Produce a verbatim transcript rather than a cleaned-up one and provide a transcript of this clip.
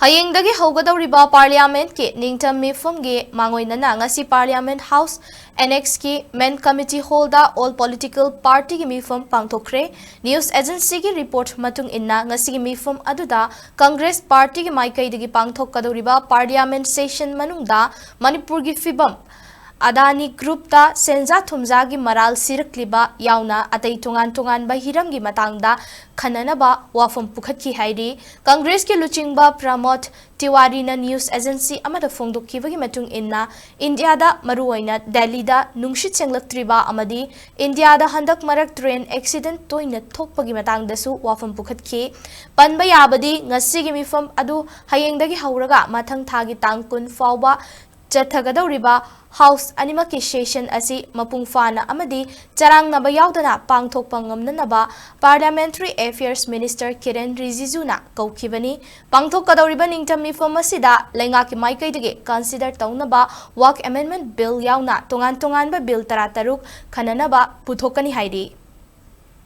ꯍꯌꯦꯡꯗꯒꯤ ꯍꯧꯒꯗꯧꯔꯤꯕ Parliament ꯀꯤ ꯅꯤꯡꯇꯝ ꯃꯤꯐꯝꯒꯤ ꯃꯥꯡꯑꯣꯏꯅꯅ ꯉꯁꯤ Parliament House Annex ꯀꯤ Main Committee Hall ꯗ all political party ꯒꯤ ꯃꯤꯐꯝ ꯄꯥꯡꯊꯣꯛꯈ꯭ꯔꯦ꯫ News agency ꯒꯤ report ꯃꯇꯨꯡ ꯏꯟꯅ ꯉꯁꯤꯒꯤ ꯃꯤꯐꯝ ꯑꯗꯨꯗ Congress party ꯒꯤ ꯃꯥꯏꯀꯩꯗꯒꯤ ꯄꯥꯡꯊꯣꯛꯀꯗꯧꯔꯤꯕ Parliament session ꯃꯅꯨꯡꯗ ꯃꯅꯤꯄꯨꯔꯒꯤ ꯐꯤꯕꯝ, ꯑꯗꯥꯅꯤ group ꯇ ꯁꯦꯟꯖꯥ ꯊꯨꯝꯖꯥꯒꯤ ꯃꯔꯥꯜ ꯁꯤꯔꯛꯂꯤꯕ ꯌꯥꯎꯅ ꯑꯇꯩ ꯇꯣꯉꯥꯟ ꯇꯣꯉꯥꯟꯕ ꯍꯤꯔꯝꯒꯤ ꯃꯇꯥꯡꯗ ꯈꯟꯅꯅꯕ ꯋꯥꯐꯝ ꯄꯨꯈꯠꯈꯤ ꯍꯥꯏꯔꯤ꯫ Congress ꯀꯤ ꯂꯨꯆꯤꯡꯕ ꯄ꯭ꯔꯃꯣꯗ ꯇꯤꯋꯥꯔꯤꯅ news agency ꯑꯃꯗ ꯐꯣꯡꯗꯣꯛꯈꯤꯕꯒꯤ ꯃꯇꯨꯡ ꯏꯟꯅ, ꯏꯟꯗꯤꯌꯥꯗ, ꯃꯔꯨꯑꯣꯏꯅ ꯗꯦꯜꯂꯤꯗ ꯅꯨꯡꯁꯤꯠ ꯁꯦꯡꯂꯛꯇ꯭ꯔꯤꯕ ꯑꯃꯗꯤ ꯏꯟꯗꯤꯌꯥꯗ ꯍꯟꯗꯛ ꯃꯔꯛ train accident ꯇꯣꯏꯅ ꯊꯣꯛꯄꯒꯤ ꯃꯇꯥꯡꯗꯁꯨ ꯋꯥꯐꯝ ꯄꯨꯈꯠꯈꯤ꯫ ꯄꯟꯕ ꯌꯥꯕꯗꯤ, ꯉꯁꯤꯒꯤ ꯃꯤꯐꯝ ꯑꯗꯨ ꯍꯌꯦꯡꯗꯒꯤ ꯍꯧꯔꯒ ꯃꯊꯪ ꯊꯥꯒꯤ ꯇꯥꯡ ꯀꯨꯟ ꯐꯥꯎꯕ ꯆꯠꯊꯒꯗꯧꯔꯤꯕ House ꯑꯅꯤꯃꯛꯀꯤ session ꯑꯁꯤ ꯃꯄꯨꯡ ꯐꯥꯅ ꯑꯃꯗꯤ ꯆꯔꯥꯡꯅꯕ ꯌꯥꯎꯗꯅ ꯄꯥꯡꯊꯣꯛꯄ ꯉꯝꯅꯅꯕ Parliamentary Affairs Minister ꯀꯤꯔꯦꯟ ꯔꯤꯖꯤꯖꯨꯅ ꯀꯧꯈꯤꯕꯅꯤ꯫ ꯄꯥꯡꯊꯣꯛꯀꯗꯧꯔꯤꯕ ꯅꯤꯡꯇꯝ ꯃꯤꯐꯝ ꯑꯁꯤꯗ ꯂꯩꯉꯥꯛꯀꯤ ꯃꯥꯏꯀꯩꯗꯒꯤ consider ꯇꯧꯅꯕ Work Amendment Bill ꯌꯥꯎꯅ ꯇꯣꯉꯥꯟ ꯇꯣꯉꯥꯟꯕ bill ꯇꯔꯥꯇꯔꯨꯛ ꯈꯟꯅꯅꯕ ꯄꯨꯊꯣꯛꯀꯅꯤ ꯍꯥꯏꯔꯤ꯫